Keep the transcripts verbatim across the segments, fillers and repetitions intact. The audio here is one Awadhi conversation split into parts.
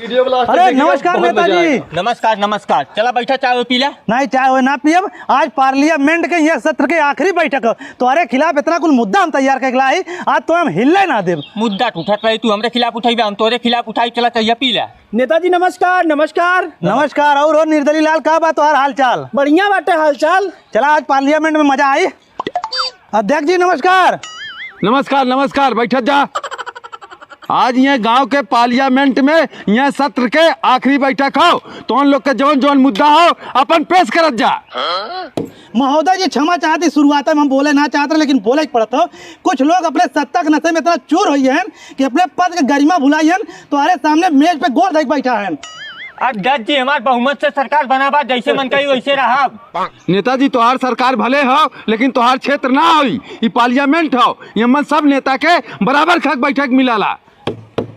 अरे, नमस्कार नेताजी। नमस्कार, नमस्कार। चला बैठा, चाय पी ला। नहीं, चाय ना पियब। आज पार्लियामेंट के यह सत्र के आखिरी बैठक है। तोहरे खिलाफ इतना कुल मुद्दा हम तैयार करके लाई, आज तो हम हिलने ना देब। मुद्दा उठत रही, तू हमरे खिलाफ उठाई, हम तोरे खिलाफ उठाई। चला, चाय पी ला। नेताजी नमस्कार। नमस्कार। नमस्कार। और हो निर्दली लाल, का बा तोहार हाल चाल? बढ़िया बाटे हाल चाल। चला, आज पार्लियामेंट में मजा आई। अध्यक्ष जी नमस्कार। नमस्कार, नमस्कार, बैठत जा। आज यह गांव के पार्लियामेंट में यह सत्र के आखिरी बैठक हो, तो उन लोग के जौन जौन मुद्दा हो अपन पेश करत जा। महोदय जी क्षमा चाहती, शुरुआत में हम बोले ना चाहत रहे, लेकिन बोले के पड़त हो। कुछ लोग अपने सत्ता के नशे में इतना चूर हुई हैं कि अपने पद के गरिमा भुलाई हैं, तोहरे सामने मेज पे गोड़ धइके बैठा हैं। अध्यक्ष जी, हमार बहुमत से सरकार बना बा, जैसे मन कही वैसे रहब। नेताजी, तोहार सरकार भले हो, लेकिन तोहार क्षेत्र ना होई, ई पार्लियामेंट हो, एमन सब नेता के बराबर खक बैठक मिलाला।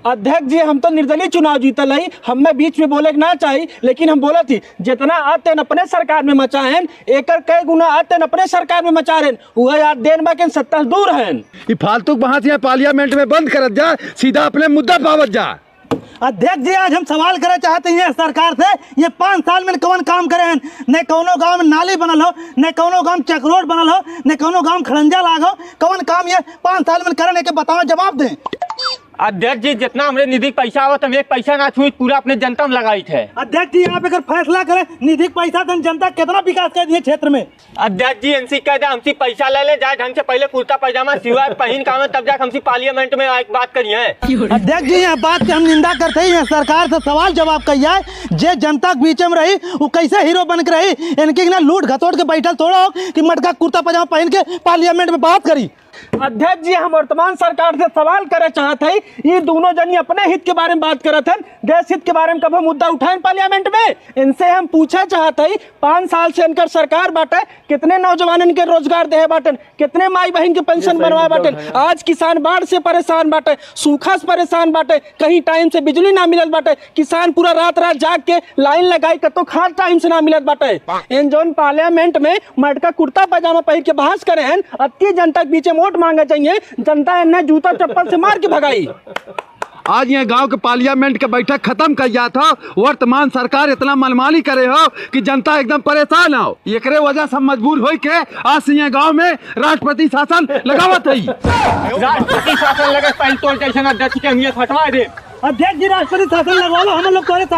अध्यक्ष जी, हम तो निर्दलीय चुनाव जीतल हई, हमें बीच में बोले के ना चाही, लेकिन हम बोलत ही, जितना अत्यन अपने सरकार में मचाएन, एकर कई गुना अत्यन अपने सरकार में मचा रहेन, उहे आज देन बा के सत्ता से दूर हैं। ई फालतू के बहस यहाँ पार्लियामेंट में बंद करत जा, सीधा अपने मुद्दा पे आवत जा। अध्यक्ष जी, आज हम सवाल करे चाहते हैं सरकार से, ये पाँच साल में कवन काम करे हैं? न कौनो गांव में नाली बनल हो, न कौनो गांव चक रोड बनल हो, न कौनो गांव खड़ंजा लाग हो, कवन काम ये पाँच साल में करे, के बताओ, जवाब दें। अध्यक्ष जी, जितना हमरे निधि के पैसा आवत, हम एक पैसा ना छुई, पूरा अपने जनता में लगाई थे। अध्यक्ष जी, यहाँ पे अगर फैसला करें, निधि के पैसा से हम जनता कितना विकास कर दिए क्षेत्र में? अध्यक्ष जी, इनसे कह दे, हमसे पैसा ले ले, जाए ढंग से पहले कुर्ता पैजामा सिवाए पहन के आवे, तब जाके हमसे पार्लियामेंट में आए के बात करिए। अध्यक्ष जी, यह बात के हम निंदा करते ही हैं, सरकार से सवाल जवाब कही जाए, जे जनता के बीच में रही, वो कैसे हीरो बन के रही? इनके ना लूट घसोट के बैठल थोड़ा हो कि मटका कुर्ता पैजामा पहन के पार्लियामेंट में बात करी। अध्यक्ष जी, हम वर्तमान सरकार से सवाल करे चाहत हई, ई दोनों जनी अपने हित के बारे में बात करत हन, देश हित के बारे में कबो मुद्दा उठाएन पार्लियामेंट में? इनसे हम पूछे चाहत हई, पाँच साल से इनकर सरकार बाटे, कितने नौजवानन के रोजगार देहे बाटन, कितने माई बहिन के पेंशन बनवाए बाटन? आज किसान बाढ़ से परेशान बाटे, सूखा से परेशान बाटे, कहीं टाइम से बिजली ना मिलत बाटे, किसान पूरा रात रात जाग के लाइन लगाई, कतो खाद टाइम से ना मिलत बाटे। इन जौन पार्लियामेंट में मटका कुर्ता पैजामा पहिर के बहस करे हैं, अतकी जनता के बीच में वोट मांगे चाहिए, जनता इन्हें जूता चप्पल से मार के भगाई। आज यह गांव के पार्लियामेंट के बैठक खत्म कइल जात हो, वर्तमान सरकार इतना मनमानी करे हो कि जनता एकदम परेशान हो। एकरे वजह से हम मजबूर होई के आज से यह गांव में राष्ट्रपति शासन लगावत हई। राष्ट्रपति शासन लगे, पहले तो जैसे अध्यक्ष के हम ये हटवा दे। अध्यक्ष जी, राष्ट्रपति शासन लगवाओ, हम लोग तोरे साथ